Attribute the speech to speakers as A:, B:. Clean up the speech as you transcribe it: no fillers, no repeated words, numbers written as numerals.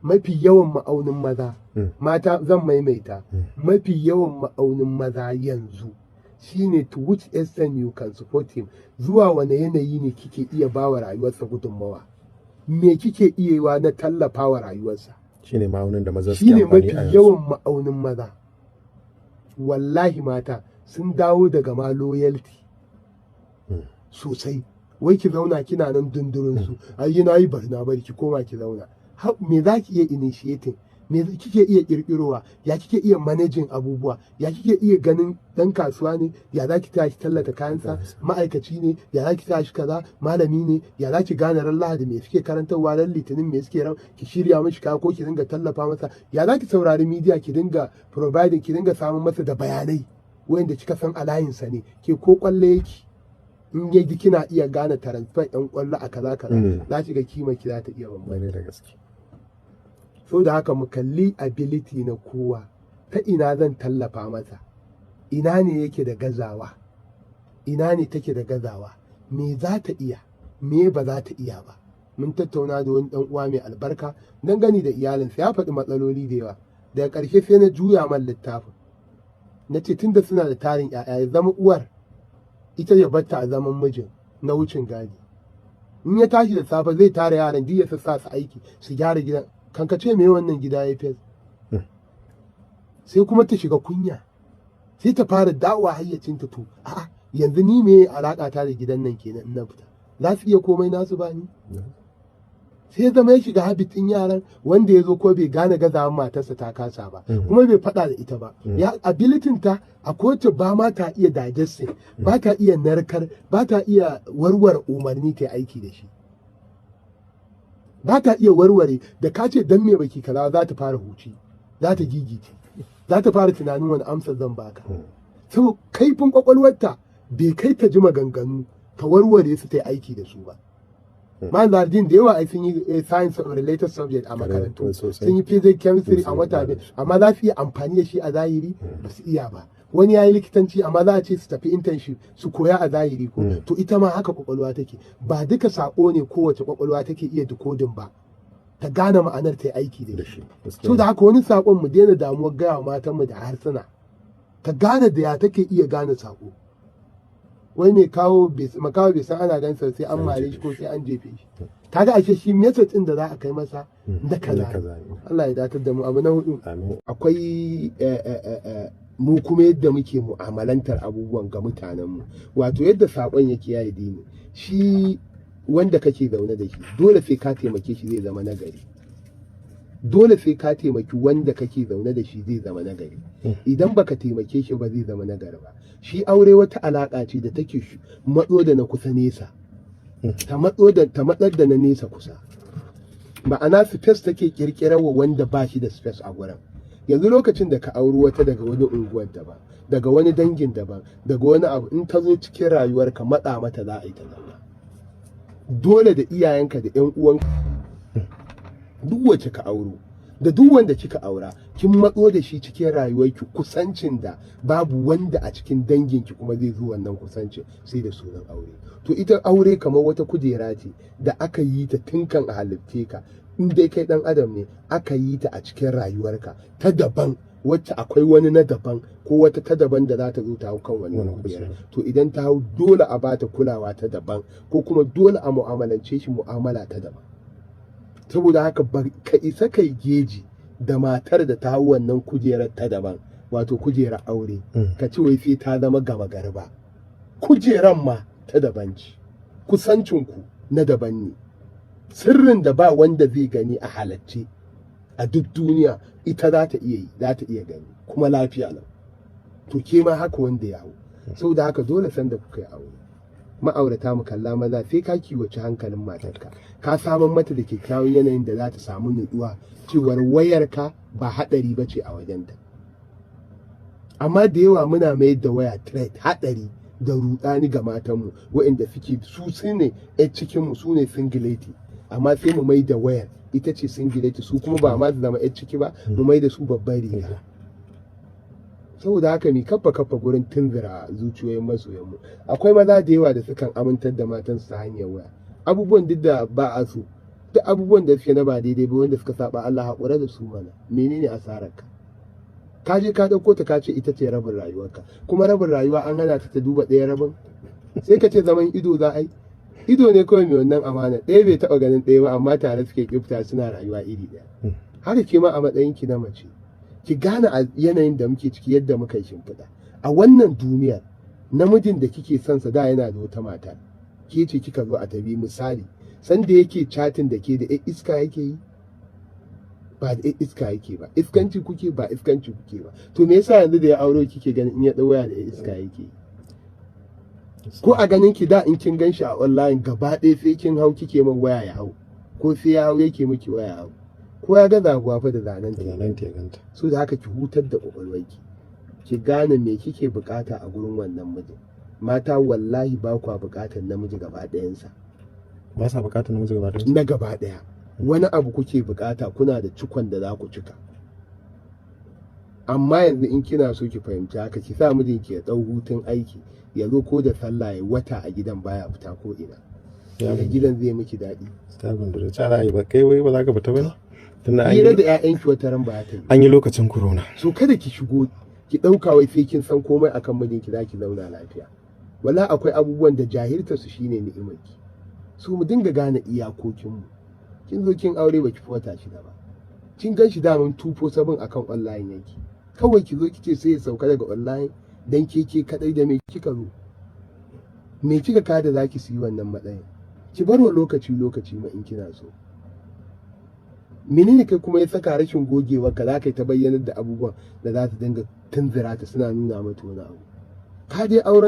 A: Mafi yawan ma'aunin maza, mata, zan maimaita, mafi yawan ma'aunin maza yanzu shine to which extent you can support him. Zuwa wane yanayi ne kike iya bawa rayuwarsa gudunmawa? Me kike iya yiwa na tallafa wa rayuwarsa?
B: Shine ma'aunin da maza suke
A: Shine
B: amfani
A: mafi
B: a yanzu.
A: yawan ma'aunin maza. Wallahi mata sun dawo daga ma loyalty sosai. Wai ki zauna kina nan dundurin su, ai na yi, bari na bari, ki koma ki zauna. Me za ki iya initiating? Me kike iya kirkirowa? Ya kike iya managing abubuwa? Ya kike iya ganin dan kasuwa ne, ya za ki tashi tallata kayansa? Ma'aikaci ne, ya za ki tashi kaza? Malami ne, ya za ki gane ran Lahadi me suke karantarwa, ran Litinin me suke, ran ki shirya mishi kaya ko ki dinga tallafa masa? Ya za ki saurari media, ki dinga providing, ki dinga samun masa da bayanai wanda kika san a layinsa ne? Ke ko kwalle yake, in ya ji kina iya gane transfer yan kwallo a kaza kaza, za ki ga kima ki za ta iya bambanta.
B: Wani da gaske.
A: So da haka mu kalli ability na kowa, ta ina zan tallafa masa, ina ne yake da gazawa, ina ne take da gazawa, me za ta iya, me ba za ta iya ba. Mun tattauna da wani dan uwa mai albarka dangane da iyalinsa, ya faɗi matsaloli da yawa. Daga ƙarshe sai na juya man littafin, na ce tunda suna da tarin 'ya'ya, ya zama uwar ita ya batta a zaman mijin na wucin gadi. In ya tashi da safe zai tara yaran duk ya sassa su aiki, su gyara gidan. Kan ka ce me, wannan gida ya fes. Sai kuma ta shiga kunya, sai ta fara dawowa hayyacinta. To a'a, yanzu ni me alaka ta da gidan nan kenan? In na fita za su iya komai nasu ba ni. Sai ya zama ya shiga habit ɗin yaran. Wanda ya zo ko bai gane gazawan matarsa ta kasa ba, kuma bai faɗa da ita ba, ya ability ta a kowace ba ma ta iya digesting, ba ta iya narkar, ba ta iya warware umarni ta yi aiki da shi, ba ta iya warware. Da ka ce dan me baki kaza, za ta fara huci, za ta gigice, za ta fara tunanin wani amsar zan baka. So kaifin kwakwalwarta bai kai ta ji maganganu ta warware su ta yi aiki da su ba. Malam Zardin, da yawa ai sun yi science related subject a makarantu, sun yi physics, chemistry a wata abin, amma za su iya amfani da shi a zahiri? Ba su iya ba. Wani ya yi likitanci, amma za a ce su tafi internship su koya a zahiri ko? To ita ma haka kwakwalwa take. Ba duka sako ne kowace kwakwalwa take iya decoding ba, ta gane ma'anar ta yi aiki da shi. So da haka wani sakon mu daina damuwar gaya wa matanmu da harsuna, ta gane da ya take iya gane sako. Wai mai kawo makawo bai san ana gansa sai an mare shi ko sai an jefe shi. Kaga ashe shi message din da za a kai masa da kaza. Allah ya datar da mu. Abu na hudu, akwai mu kuma yadda muke mu'amalantar abubuwan ga mutanenmu, wato yadda sakon yake yayi dini. Shi wanda kake zaune da shi, dole sai ka taimake shi zai zama nagari. Dole sai ka taimaki wanda kake zaune da shi zai zama nagari. Idan baka taimake shi ba, zai zama nagari ba. Shi aure wata alaka ce da take matso da na kusa nesa, ta matso da ta matsar da na nesa kusa. Ma'ana space take kirkirar wa wanda ba shi da space a gurin. Yanzu lokacin da ka auri wata daga wani unguwar daban, daga wani dangin daban, daga wani abu, in ta zo cikin rayuwarka, matsa mata za a yi ta zauna. Dole da iyayenka da yan uwanka, duk wacce ka auro da duk wanda kika aura, kin matso da shi cikin rayuwarki, kusancin da babu wanda a cikin danginki kuma zai zo wannan kusancin sai da sunan aure. To ita aure kamar wata kujera ce da aka yi ta tun kan a halitce ka, in dai kai dan adam ne, aka yi ta a cikin rayuwarka ta daban, wacce akwai wani na daban ko wata ta daban da za ta zo ta hau kan wannan kujera. To idan ta hau, dole a bata kulawa ta daban, ko kuma dole a mu'amalance shi mu'amala ta daban. Saboda haka ka isa kai geji da matar da ta hau wannan kujerar ta daban, wato kujerar aure, ka ce wai sai ta zama gama gari ba. Kujeran ma ta daban ce, kusancinku na daban ne, sirrin da ba wanda zai gani a halacce a duk duniya, ita za ta iya yi, za ta iya gani kuma lafiya lau. To ke ma haka wanda ya hau. Saboda haka dole sanda kuka yi aure, ma'aurata, mu kalla maza, sai ka kiwaci hankalin matarka, ka samar mata da kyakkyawan yanayin da za ta samu nutsuwa cewar wayarka ba haɗari ba ce a wajenta. Amma da yawa muna mayar da waya threat, haɗari da rudani ga matanmu waɗanda suke su ne 'yan cikinmu, su ne singileti. Amma sai mu mai da wayar ita ce singileti, su kuma ba ma su zama 'yan ciki ba, mu mai da su babbar riga. Saboda haka mi kaffa kaffa gurin tunzura zuciyoyin masoyanmu. Akwai maza da yawa da sukan amintar da matansu ta hanyar waya, abubuwan duk da ba a so. Duk abubuwan da suke na ba daidai ba, wanda suka saba Allah, haƙura da su mana. Menene asararka? Ka je ka ɗauko ta, ka ce ita ce rabin rayuwarka, kuma rabin rayuwa an hana ta ta duba ɗaya rabin. Sai ka ce zaman ido za a yi. Ido ne kawai mai wannan amana, ɗaya bai taɓa ganin ɗaya ba, amma tare suke kifta suna rayuwa iri ɗaya. Haka ke ma a matsayin ki na mace, ki gane a yanayin da muke ciki, yadda muka yi shimfiɗa a wannan duniyar, namijin da kike son sa da yana da wata mata, ke ce kika zo a tabi. Misali, sanda yake chatting da ke, da ƴar iska yake yi? Ba da ƴar iska yake ba. Iskanci kuke ba? Iskanci kuke ba. To me yasa yanzu da ya auro kike ganin in ya ɗau waya da ƴar iska yake yi? Ko a ganin ki da in kin gan shi a online gaba ɗaya sai kin hau kike min waya ya hau, ko sai ya hau yake miki waya hau, ko ya ga zaguwa fa da zanen ta?
B: Zanen ta ya ganta.
A: So da haka ki hutar da kwakwalwarki, ki gane me kike bukata a gurin wannan mijin. Mata, wallahi ba kwa bukatar namiji gaba ɗayansa.
B: Ba sa bukatar namiji gaba ɗaya.
A: Na gaba ɗaya. Wani abu kuke bukata, kuna da cikon da za ku cika. Amma yanzu in kina so ki fahimci haka, ki sa mijinki ya ɗau hutun aiki, ya zo ko da sallah ya wata a gidan baya fita ko ina.
B: Ya
A: da gidan zai miki daɗi.
B: Ta gundura ta ra'ayi ba kai wai ba za ka fita ba ne tunda an
A: Hira
B: yi
A: da 'ya'yanki wata ran ba ta yi.
B: An yi lokacin corona.
A: So kada ki shigo ki ɗauka wai sai kin san komai akan mijinki za ki zauna lafiya. Wala akwai abubuwan da jahilta su shine ni'imarki. So mu dinga gane iyakokinmu. Kin zo kin aure, baki fi wata 6 ba, kin gan shi daman 24/7 akan online yake. Kawai ki zo ki ce sai ya sauka daga online dan ke ke kadai. Da me kika zo? Me kika kada zaki su yi wannan matsayin? Ki bar wa lokaci lokaci ma in kina so. Menene kai kuma ya saka rashin gogewar ka za ka yi ta bayyanar da abubuwan da za su dinga tunzura ta, suna nuna mata wani abu? Ka dai auren.